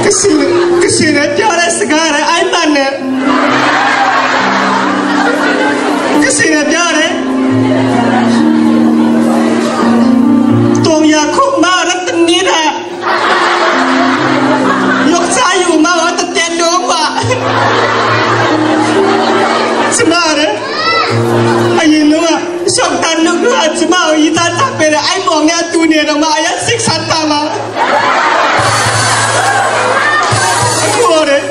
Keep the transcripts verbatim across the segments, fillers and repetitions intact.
ကစင်ကစင်နဲ့ပြောတဲ့စကားနဲ့အိုက်မန်နဲ့ကစင်နဲ့ပြောတယ်တုံရခုမရတနေတာရုပ်စာယူမှာတတဲတော့ပါစမားတယ်အရင်တော့ရှောက်တန်လို့ကစမအောင်ရည်သားတပ်ပဲတဲ့အဲ့မောင်နဲ့အတူနေတော့မှအရစိတ်ဆတ်တာမှာအကိုတယ်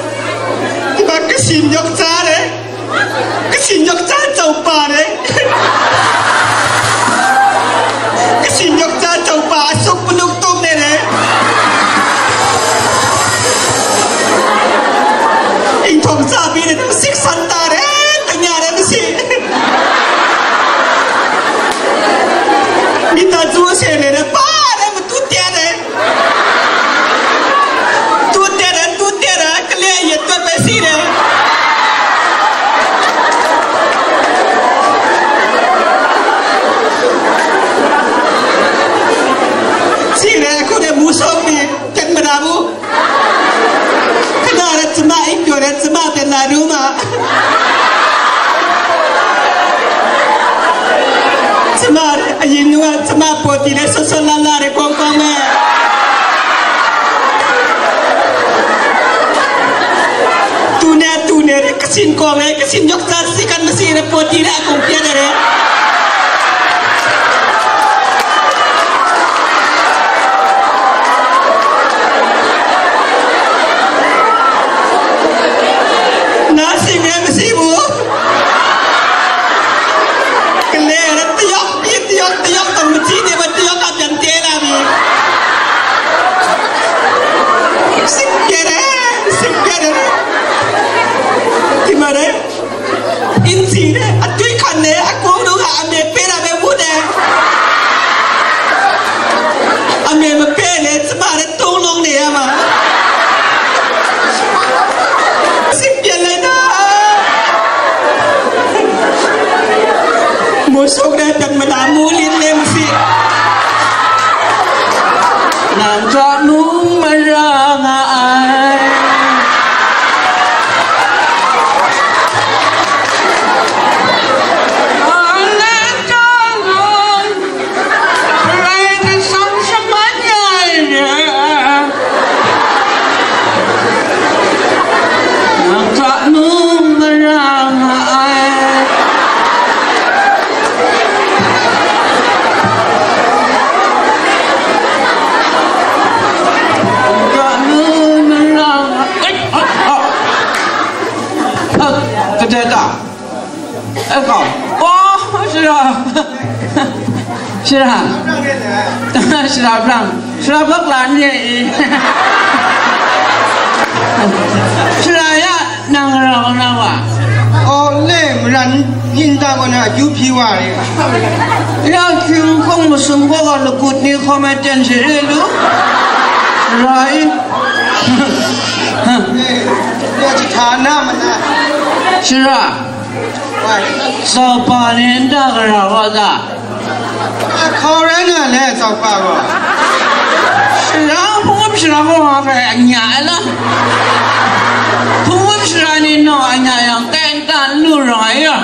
ဒီမှာကစီညောက်စားတယ်ကစီညောက်စားကြောက်ပါတယ်ကစီညောက်စားကြောက်ပါအစုပ်ပလုတ်တုံးနေတယ်အိမ်ထောင်စားပြီးတဲ့စိတ်ဆတ်တာတယ်တညာတယ်မရှိမိသားစုအဆင်နေတယ်ပါတယ်မတူတဲတယ်တူတဲတယ်တူတဲတယ်ကလေးရတွက်ပဲရှိတယ်ရှိတယ်အခုလည်းမူဆုံးနေတက်မလာဘူးခဏလည်းကျမအိပ်ပျော်တယ်ကျမပြန်လာတော့မှကျမအရင်ကကျမပေါ်တည်တဲ့ဆော့ဆော့လႃးလႃးတွေကောင်းကောင်းနဲ့သူနဲ့သူနဲ့ကစင်ကောင်းနဲ့ကစင်ရုပ်သားစိတ်ကမရှိတဲ့ပေါ်တည်တဲ့အကုန်ပြရတယ်နားဆင်နေမရှိဘူးကလဲတယောက်ပြီးတယောက်တယောက်တော့မကြည့်နေပါတယောက်ကပြန်တဲလာပြီစစ်ပြတယ်စစ်ပြတယ်ဒီမှာလေအင်းစီနဲ့အတွေ့ခံနဲ့အကုန်လုံးကအမေပေးတာပဲဘူးတယ်အမေမပေးနဲ့ကျမလည်းသုံးလုံးနေရမှာစစ်ပြလိုက်တာမိုးဆုပ်တဲ့ပြဿနာမိုးလင်းနေမရှိ Nang hta nung mara nga ai. Nang hta nung rai kasam shaman ya ai re. Nang hta nung mara nga ai. Nang hta nung mara nga ai. Ai, ai, ai. Ai, ကတဲတာ အဲ့ကောင်အော်ရှရာရှရာရှရာဘလန်ရှရာဘလန်လာနေရှရာရနံရဝနာဝါအော်လေမရန်နင်းတာကနာယူဖီဝါရီရကျူကုံမစုံဘောကလကုတ်နေခေါ်မဲ့တန်စီရဲလူရှရာအင်းရချာနာမနာရှရာ Tsoba ni nta gara wa ta? Hkawran na le tsoba gaw. Sara hpung shara gaw nga hpe anya ai la? Hpung shara ni naw anya yang kai nta n lu rawng ai ya?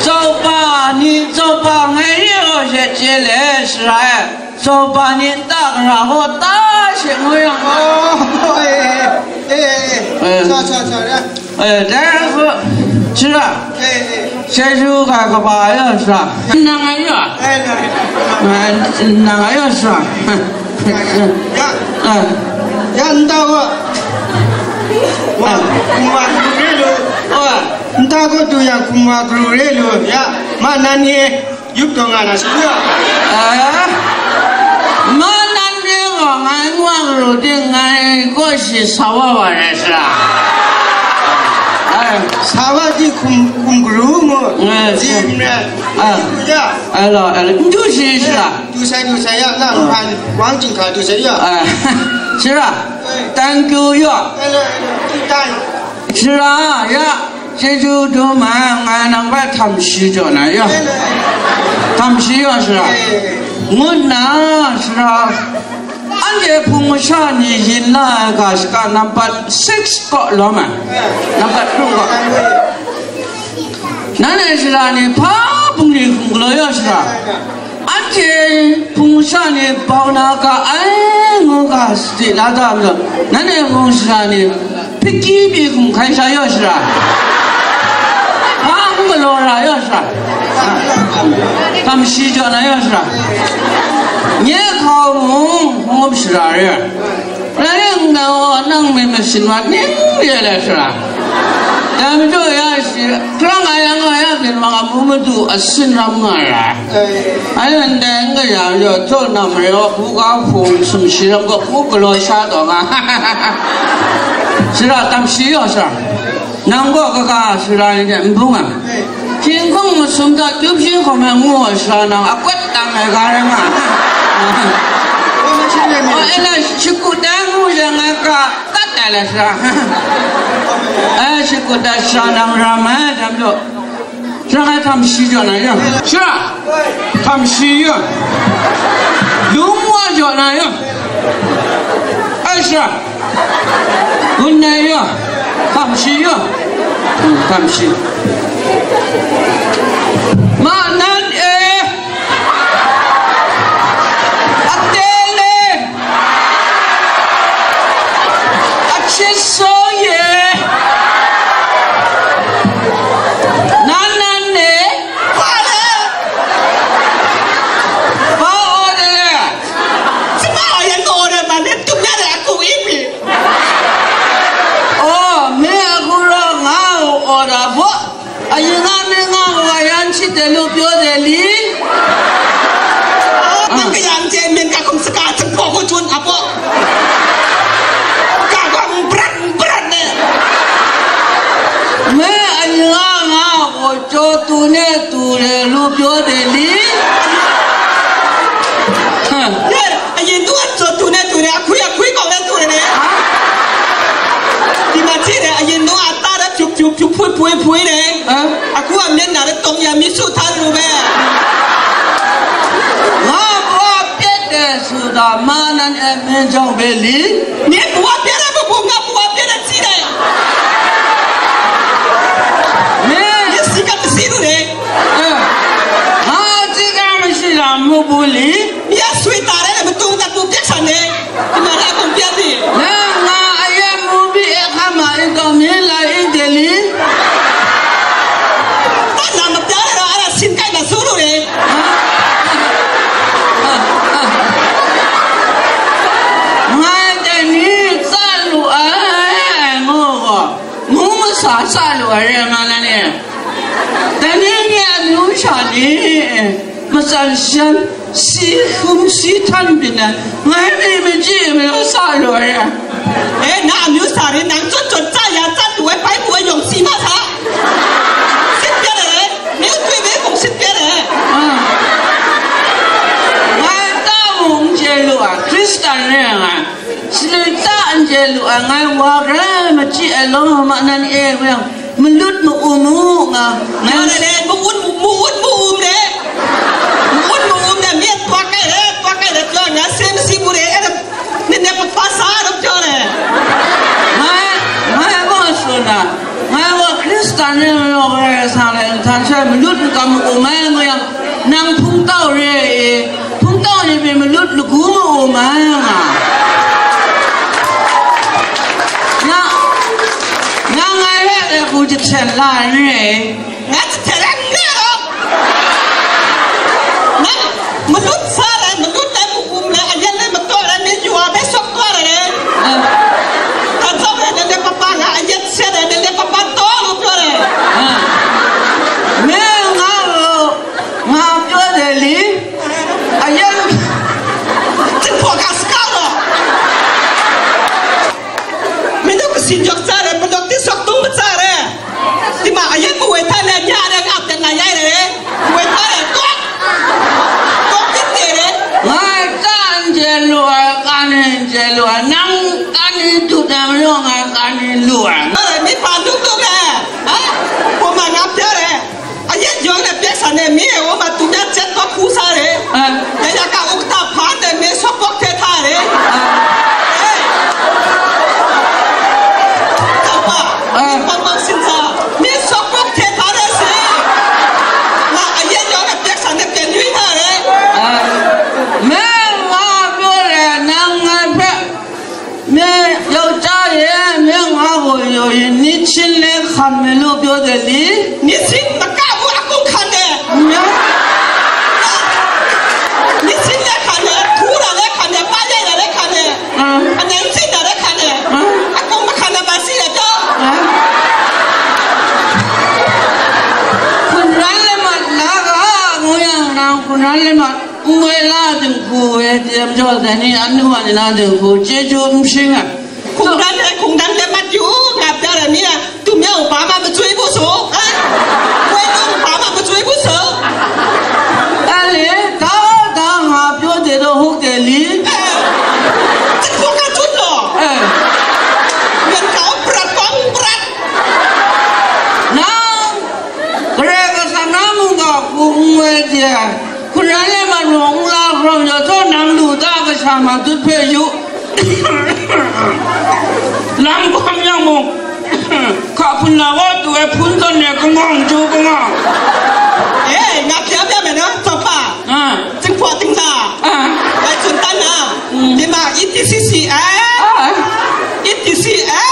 Tsoba ni tsoba ngai re gaw she chye le, sara e. Tsoba ni nta gara gaw ta she ngu yang. Oh, eh, eh, eh, eh. Eh. Sa, sa, sa, ya. Eh, dai hku, shara. Eh, eh. Chyeju ga kaba ya, shara. Nang a ya. Eh, nang. Eh, nang a ya, shara. Ya. Eh. Ya, nta gaw. Wa, kumwa kru re lo. Wa, nta gaw du yang kumwa kru re lo. Ya, ma nan ye. Yup taw nga na shi ya? Eh? Ma nan re gaw ngai nwa garu ting ngai kaw shi sa wa wa rai sha? Eh. Sa wa di hkum, hkum garu mu. Eh, di shi. Mre. Ah. Ya. Ai law, ai law. N du shi sha? Du sai, du sai ya. Na, ah, hpan, wang jing hka du sai ya. Eh. Sha? Eh. Thank you ya. Ai law, ai law. Thank you. Sara ya, chyeju dum ai, ngai nang hpe htam shi jaw na ya. Htam shi yaw sara. Ngu nna, sara, anhte Hpung masha ni yin la ai ga shaka nampat six kaw lawm ai, nampat kru kaw. Nanhte sara ni hpa bungli hkum galaw yaw sara, anhte Hpung masha ni bau na ga ai ngu ga sadi la da majaw, nanhte Hpung sara ni hpiki pyi hkum hkai sha yaw sara, hpa n galaw ra yaw sara, htam shi jaw na yaw sara, nye hkau mung hkunggup sara re ai. Rai nna gaw, nang myit masin wa ning re ai sara. Dai majaw ya shi, hkrang a yang gaw, ya byin wa amu madu asin ram nga ra. Ai ndai n kaya majaw, jaw na mare wa, buga hpung sumshi ram gaw, bu galaw sha taw nga. Sara tam shi yaw sara. Nang gaw kaga sara ni hte n bung ai. Hkying hkung masum hta tyup shi hkawm ai ngu ai sara nang akwat dang ai ga rai nga. Oh, e na shakut dai ngu yang ai ga tat ai la sara. Eh, shakut dai sara nang ram ai, dam jaw. Sara ngai htam shi jaw na yang. Sara, htam shi yang. Lung wa jaw na yang. Ai sara. Gun nai ya, htam shi ya, htam shi. Ma nan e, a tele, a chit song ye, nan nan ne, pa le, pa o de le. Sima o yan o de ma ne tum ya de a ku i pi. Oh, me a ku ra nga u o da bo. A yin nga me nga u a yan chit de lu pyo de li. Oh, ka yang je men ka kum saka chak po ko chun a bo. Ka ko brat brat ne. Me a yin nga nga u cho tu ne tu de lu pyo de li. Ha. Ye, a yin tu a cho tu ne tu ne, a kui a kui kong ne tu ne ne. Ha? Di ma chi ne, a yin tu a ta da pyup pyup pyup pui pui pui ne. Ha? A ku a myen na da tong ya mi su tan lu be. Nga bua pyet de su da ma nan e men jawng be li. Ni bua pyet da bu bu nga bua pyet da chi ne. Me. Ni si ka si lu ne. Eh. Nga si ka ma shi la mu bu li. Ya sui ta re, matung ta tu pyat san ne. Ima la kong pyat ni. Na nga a ya mu bi e hkama i taw mi la i de li. Ta na ma pyat ra, ara sin kai na su lu ne. Nga de ni tsa lu ai, ngu gaw, mu masa tsa lu ai re ma na ni. Dai ni nye amyu sha ni, matsan shan, si hkum si htan byin ai, ngai myit machyi majaw sa lu ai. E, na amyu sa ni, nang chyawt chyawt tsa ya, tsa lu ai, bai bu ai yawng si ma sa. Sit pyat ai, myu twi me kung sit pyat ai. Ah. Ngai ta mung n chye lu ai, Hkristan re ai. Salit ta n chye lu ai, ngai wa grai machyi ai law, ma nan e, ngu yang, malut ma-um u nga, ngai. Yawng le, ma-un, ma-un, ma-um le. Ma-un, ma-um le, myit twak ai le, twak ai le, pyaw, ngai se masi bu le, e, ni ne papa sa, rap pyaw le. Ngai, ngai gaw tsun na, ngai gaw Hkristan ni majaw Karai Kasang le, nhtan shai malut makam ma-um ai, ngu yang, nang hpungtau re e, hpungtau ni pyi malut lagu ma-um ai nga. Nga, nga ngai hpe dai hku jahten la ai ni e. Nga jahten ai n re law. Nga malut sa ai, malut ai ma-um ai, ayan ai mataw ai, myit yu ai hpe sawk taw ai. Eh. Hpa zawn ai, nang de papa nga ayan set ai, nang de papa taw lu pyaw ai. Eh. Me nga lu, nga pyaw de li. Ayan. Jinghpaw ga saka gaw. Madu kasin jawk tsa re, madu ti sawk tung matsa re. Tima ayan mawai hta na nya re, ap dan na yai re. Mawai hta re, tok. Tok tit te re. Ngai ka n chye lu ai, ka ni n chye lu ai, nang ka ni dut ai majaw ngai ka ni lu ai. Are, mi pa duk duk re. Ha? Poma ngap ya re. Ayan yawng na pyak san e, mi e wa ma tum ya chat wa hku sa re. Ah. Ya ya ka မင်းတို့ပြောတယ်လေ။ နှစ်ဆံမကဘူး အကုန်ခံတယ်။ ညာ။ နှစ်ဆံလည်းခံတယ်၊ ထူတာလည်းခံတယ်၊ ပန်းရိုက်တာလည်းခံတယ်။ အာ။ အနိုင်ကျင့်တာလည်းခံတယ်။ အာ။ အကုန်မခံတာ ဘာရှိလဲတော့။ အာ။ ခုနလည်းမလာက ငိုရနာ ခုနလည်းမ ငွေလာတင်ကိုဝဲ တံကြော်တဲ့နေ့ အနုဝါဒနာတင်ကို ကျေးဇူးမရှင်းဘူး။ ခုံတန်းနဲ့ ခုံတန်းနဲ့ မတ်ယူ ငါပြတယ် မင်းက သူများကို ဘာမှမကြွေးဘူးဆို၊ ဟမ်။ ဝဲလူကို ဘာမှမကြွေးဘူးဆို။ အဲ့လေ ဒါတော့ ဒါငါပြောတယ်တော့ ဟုတ်တယ်လေ။ အဲ။ တခုက ကျွတ်တော့။ အဲ။ ငါက ပြတ်ကောင်းပြတ်။ နော်။ ကရဲကစနာမုံက ကိုငွေကျဲ ခုနလည်းမလို့ ဦးလာကြောင့် ရသောနံလူသားကစားမှာ သူ့ဖဲယူ။ လမ်းကောင်းရောက်မို့ ခပ်ဖုန်လာဝတ်တူဝဲ ဖုန်သွန်နဲ့ ကမောင်ကျိုးကမောင်။ အေး ငါဖျားပြမယ်နော် စော်ပါ။ အာ။ သင်ဖော်သင်သား။ အာ။ ဘယ်သူတန်းနာ။ อืม။ ဒီမှာ E T C C အဲ။ အာ။ E T C အဲ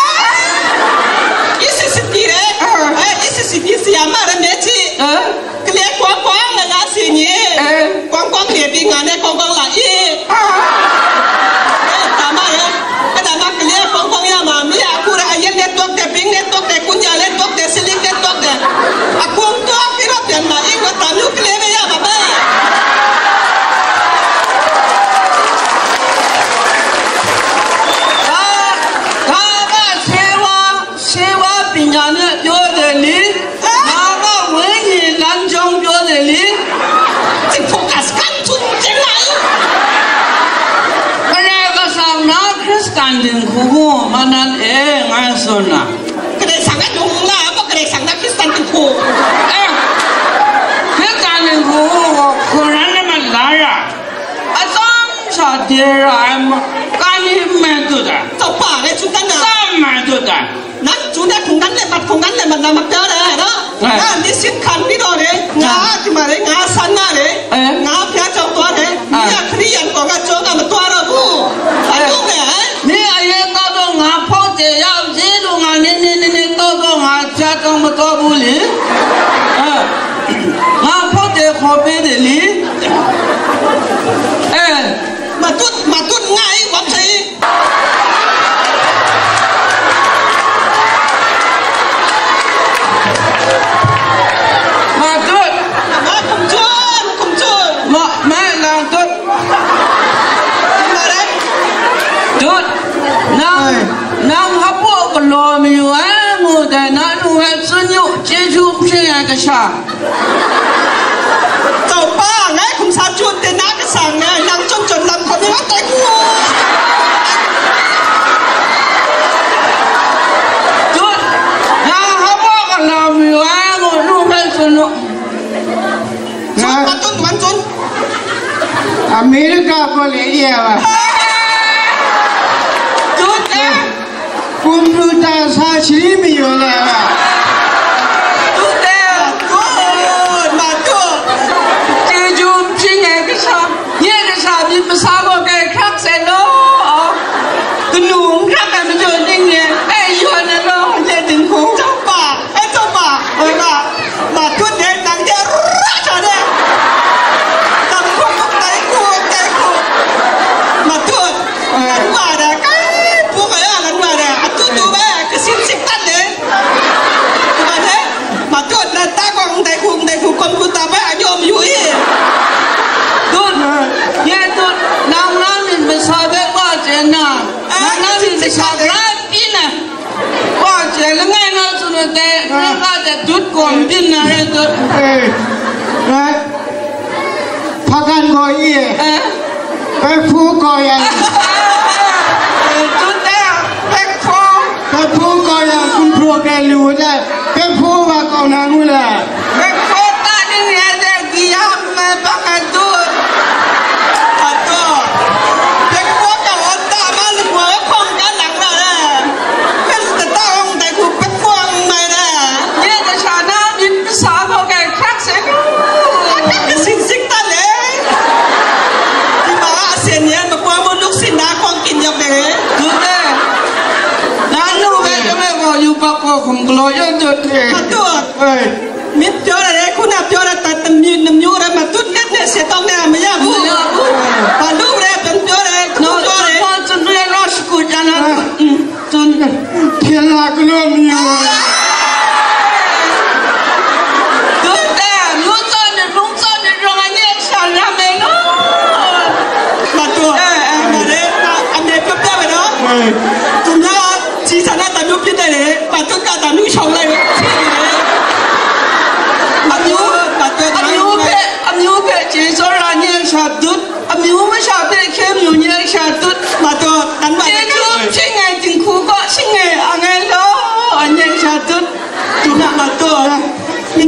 ။ E C C T အဲ။ အာ။ အဲ E C C T ဆရာမလည်း မဲကြည့်။ အာ။ ကလဲကွာကွာငါငါစင်ညေ။ အဲ။ ကွမ်းကွမ်းနေပြီး ငါနဲ့ကောင်းကောင်းလာ။ အေး။ အာ။ အဲ တမရဲ။ အဲ့ဒါမှ ကလဲကောင်းကောင်းရမှာ။ မင်းက အခုတည်း အရက်နဲ့တွက်တယ်၊ ဘိန်းနဲ့တွက်တယ်၊ ကွန်ညာနဲ့တွက်တယ်၊ စလင်းနဲ့တွက်တယ်။ အကုန်တွက်ပြီးတော့ ပြန်လာ။ အေး ငါတမျိုးကလဲမရမှာပဲ။ ဒါ ဒါက ဆေးဝါး ဆေးဝါးပညာနဲ့ပြောတယ်လေ။ ငါက ဝိညာဉ်လမ်းကြောင်းပြောတယ်လေ။ စိတ် focus ခံချင်ချင်လိုက်။ ကရက်ကစံနာ ခရစ်စတန်တင်ခုခုမနန်အဲ ငါစွန်နာ။ ကရက်ကစံက ဒုံလာ၊ ကရက်ကစံက ခရစ်စတန်တင်ခု။ အဲ ခရစ်စတန်တင်ခုခုကို ကိုရန်နဲ့မလာရ။ အသမ်းစာတေရအိုင်မ ကာနီမဲတူတာ။ တော့ပါလေ သူတန်းတာ။ တမ်းမဲတူတာ။ နန်းသူနဲ့ခုံတန်းနဲ့ပတ်ခုံတန်းနဲ့ပတ် နမပြောတယ်နော်။ အဲ။ ငါလစ်စစ်ခံပြီးတော့လေ။ ငါ အဲ။ ဒီမှာလေ ငါဆန္ဒလေ။ အဲ။ ငါဘုရားကျောင်းသွားတယ်။ အဲ။ မင်းကခရစ်ယာန်ကောင်ကကျောင်းကမသွားတော့ဘူး။ အဲ။ ဘာလုပ်လဲ။ မင်းအရေးကောင်းတော့ငါဖုန်းတည်ရအောင် ဈေးတို့ငါနည်းနည်းနည်းနည်းတော့တော့ငါဘုရားကျောင်းမသွားဘူးလေ။ အဲ။ ငါဖုန်းတည်ခေါ်ပေးတယ်လေ။ အဲ။ မတွတ် မတွတ်ငါ့ဝမ်ဆိုင်။ မတွတ်။ မကွန်ကရစ် ကွန်ကရစ်။ မ မဲလန်တွတ်။ မရဲ။ တွတ်။ နင် အဲ။ နင်ဟပ်ဖို့ကလော်မယူဝဲ ငိုတယ်။ နင်တို့ဝဲစွန့်ညို့ ကျေးဇူးရှင်ရဲ့ကစား။ တော့ပါ ငါ့ခုံဆားကျူတင်နာကဆန်နဲ့ နင်ကျုံကျုံလမ်းခေါ်ပြီးတော့တိုက်ခု။ ကျုံ ငါဟောဖို့ကလော်မီဝဲကို လူပဲစွန့်လို့။ ငါ မတွတ် မတွတ်။ အမေရိကကိုလည်း အေးရပါ။ တွတ်တယ်။ ကွန်ပျူတာစာချီမယူလဲပါ။ တူတဲ။ တွတ် မတွတ်။ ကျေးဇူးရှင်ရဲ့ကစား ရဲ့ကစားပြီးမစားတော့တဲ့ ခက်စဲလို့။ ကနူးခက်တယ်မကြုံနေနဲ့ အဲ့ရွာနဲ့တော့ လက်တင်ခုံး။ တော့ပါ အဲ့တော့ပါ အဲ့ပါ မတွတ်နဲ့ နင်တဲ့ရတာနဲ့ တမ်ခုံး တိုက်ခုံး တိုက်ခုံး မတွတ်။ အဲ။ လမ်းဝါဒ ကဲ ပူကရလမ်းဝါဒ အတူတူပဲ ကစင်စစ်တတ်တယ်။ ဒီမှာလည်း မတွတ်နဲ့ တၢ်ကောင်း တိုက်ခုံး တိုက်ခုံး ကွန်ပျူတာပဲ အညိုမယူအီ။ တွတ် အဲ။ ရဲ့တွတ် နင်နာမည်မစားဘဲ ဝါကျဲနာ အဲ။ နင်နာမည်မစားဘဲ ပြီးနေ ကွာကျဲလငယ်နော် သူတို့တဲ့ အဲ။ ငါကတဲ့ တွတ် ကွန်ပျူတာနဲ့တွတ်။ အဲ။ အဲ။ ဖားကန့်ကိုကြီးရဲ့ အဲ။ ဘက်ဖိုးကော်ရန်။ အဲ။ တွတ်တဲ့ ဘက်ဖိုး။ ဘက်ဖိုးကော်ရန် ကွန်ပျူတာကလူတဲ့ ဘက်ဖိုးပါကောင်းနာမှုလား။ ဘက်ဖိုးတာနေရတဲ့ ဒီဟာ မဘကတူ။ အတော့ ဘက်ဖိုးကဝတ်တာမလို့ ခေါင်းကနံၣ်လာတယ်။ ဘယ်တတောင်တိုင်ခု ဘက်ဖိုးအောင်မိုင်တယ်။ ရဲ့တခြားနာ မြစ်မစားတော့ကဲ ခက်စဲ။ ကစင်စစ်တတ်လေ။ ဒီမှာအစင်ရဲ့ မကွမ်းမလို့ စင်နာကောင်းကင်ရောက်တယ်။ တွတ်တယ်။ နင်တို့ပဲ ကျမကို ယူပါကော Hkum galaw yan dut e. Matut. Oi. Myit pyaw ai rai, hku na pyaw ai rai, tat namyu, namyu rai, matut let ne, se tawng ne, a maya bu. Maya bu. Balu rai, pen pyaw ai rai, hku pyaw ai rai. Tsun, tsun, tsun, tsun, tsun. Hpyen la galaw myu. Dut e, lu tsaw ni, lung tsaw ni, rong a nye sha ram e no. Matut. Eh, eh. Ma re, ma, ame pyaw pyaw ai no. Oi. Tum la, Ji sa na tamu pyin ai le, patut ka tamu shawng lai we. Amyu, patut amyu hpe, amyu hpe chye tsawra nye sha dut, amyu masha hpe hkye myu nye sha dut. Matut, tan ma. Chyeju shing ai dinghku gaw shing ai ang ai law, nye sha dut. Tuna matut.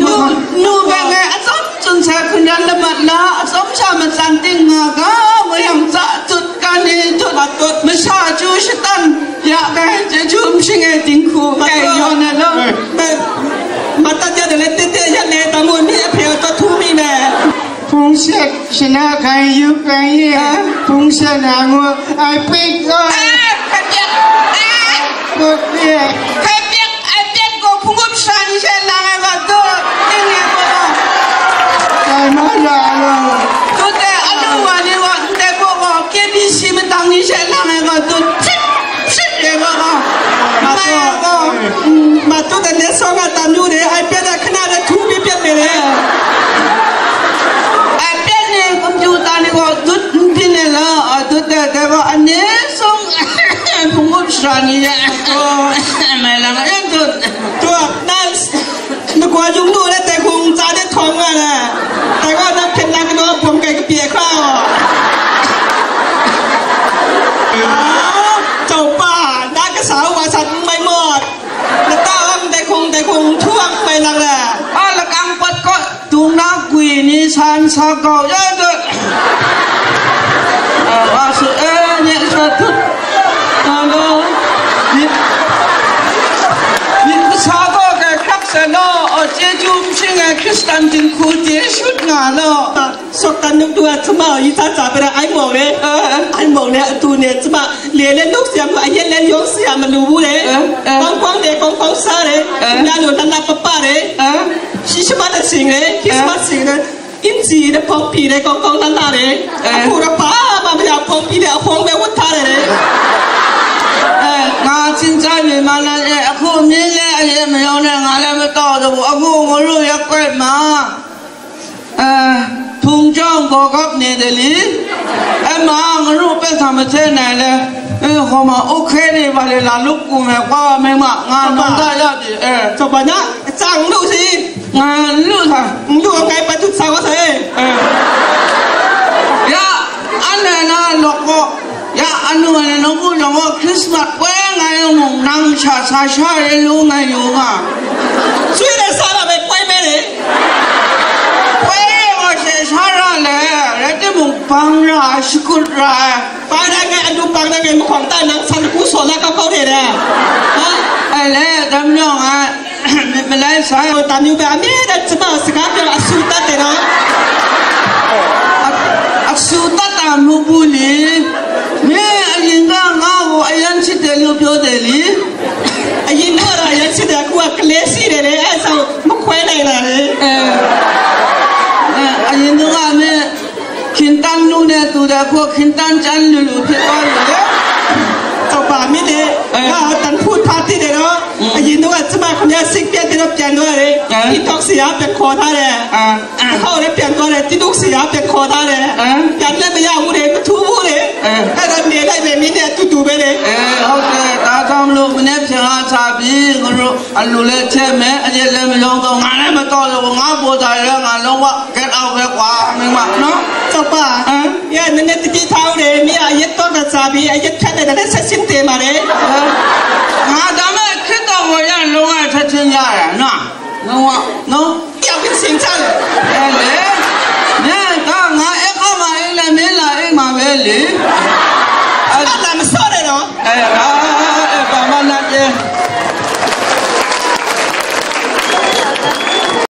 Nu, nu hpe ngai atsawm tsun sai hkun ran lamat la, atsawm sha matsan ting nga ga, wayang tsa tut, kan e tut, masha chyu shatan ya ai, chyeju n shing ai dinghku kai yawn ai law. Matat ya de le, tete ya le, tamu ni a hpe taw htu mi me. Hpung shet shana hkai yu hkai ye, hpung shet na ngu ai pik gaw. Hkai pyak, hkai pyak, hkai pyak gaw hpung up sha ni she lang ai gaw dut, ning e gaw. Kai ma ra lo. Dut e, alu wa ni gaw, ndai gaw gaw, K B C matang ni she lang ai gaw dut, shit, shit e gaw gaw. Mai gaw, mm, matut e net sawng a tam yu de, iPad a hkana de htu mi pyat me de. iPad ni computer ni gaw dut n byin e la, a dut e, dai gaw anet sawng hpung up sha ni ya. Mai lang e dut. Tuak, nan, Makwa yung lu le, tai hkung tsa de htawng nga le. Tai gaw na hpyen na kanaw bawng kai kapye hkra. Ah, Taupa, na kasa wa sat n mai mawt. Na ta ang tai hkung, tai hkung, htu ang mai lang le. A lakang pat kaw dung na gwi ni san sa kau ya dut. A, wa su e, nye sa tut. Alo, myit, myit kasa gaw kai hkrak sai law, chyeju n shing ai Hkristan dinghku chye shut nga law. Sawk tan nuk du a, chyuma yi sa tsa pera ai mawng e. Eh, eh. Ai mawng ne, atu ne, chyuma le le nuk siam, a yen le yawng siam, malu wu le. Eh, eh. Kawng kawng ne, kawng kawng sa re. Eh. Nya lo, na na pa pa re. Eh. Shi shi ma da sing re, Christmas sing re. Inzi de pawng pyi de kawng kawng la la de. Eh. Ahku ra pa ma ma ya pawng pyi de ahkawng de wut hta de de. Eh, nga chin tsai mi ma na e, ahku mi le a ye ma yawng ne nga le ma taw de bu, ahku ngu lu yak koi ma. Eh, hpung chyawm gaw gap ne de li. Eh, ma, ngu lu pe sa ma hte nai le. Eh, hkawma, u hkre ni ba le la lup ku me kwa me ma, nga nung da ya di, eh. Tawpa na, tsang lu si. Nga n lu sa. N lu ngai patut sa wa sa e. Eh. Ya, anhte na lawk gaw, ya, anu anhte nawku nawku Christmas poi nga yang mung, nang sha sa sha e lu ngai yu nga. Sui de sa na me poi me de. Poi e wa she sha ra le, rai timung, bang ra, shakut ra. Pai rai ngai, anu pang rai ngai, mahkawng tai nang san laku saw la kau kau de de. Ha? Ai le, dam yawng ai. Myit malai sai. Tam yu ga, mi da chyuma saga pyaw a su tat de na. A, a su tat a mu bu li. Mi a yin ga nga wu a yan chit de lu pyaw de li. A yin ga ra yan chit de ku a kale si de le, ai sa makwai nai na le. Eh. Eh, a yin ga mi. Hkintan nu ne tu da hku, hkintan chyan lu lu hpyi taw lu le. Tawpa mi de, eh, nga tan hput hpa ti de law, mm, ayin nung a chyuma hkam ya sik pyan de law pyan taw re, eh, tintok si ya pyan hkaw hta re, ah, ah, hkaw re pyan taw re, tintok si ya pyan hkaw hta re, eh, pyan le maya wu re, mahtu wu re, eh, ai ram ne lai me mi ne tu tu be re. Eh, okay, ta tawng lu, mane hpyen nga sa pyi, ngu ru. A lu le hte me, a yet le mayawng gaw, nga le mataw le gaw, nga baw da le, nga lawng wa, get out we kwa, mying ma, no? Tawpa, eh? Ya, nang ne titi htau re, mi a yet taw dat sa pyi, a yet hkrat de, da le sat sin te ma re. Eh? Nga da me, hkrit taw gaw ya lawng wa htet hten ya ya, na? Lawng wa, no? Ya, bin sing chan. Eh, le? Ne, ka nga e ka ma e le, me la e ma we le? A la ma saw re, no? Eh,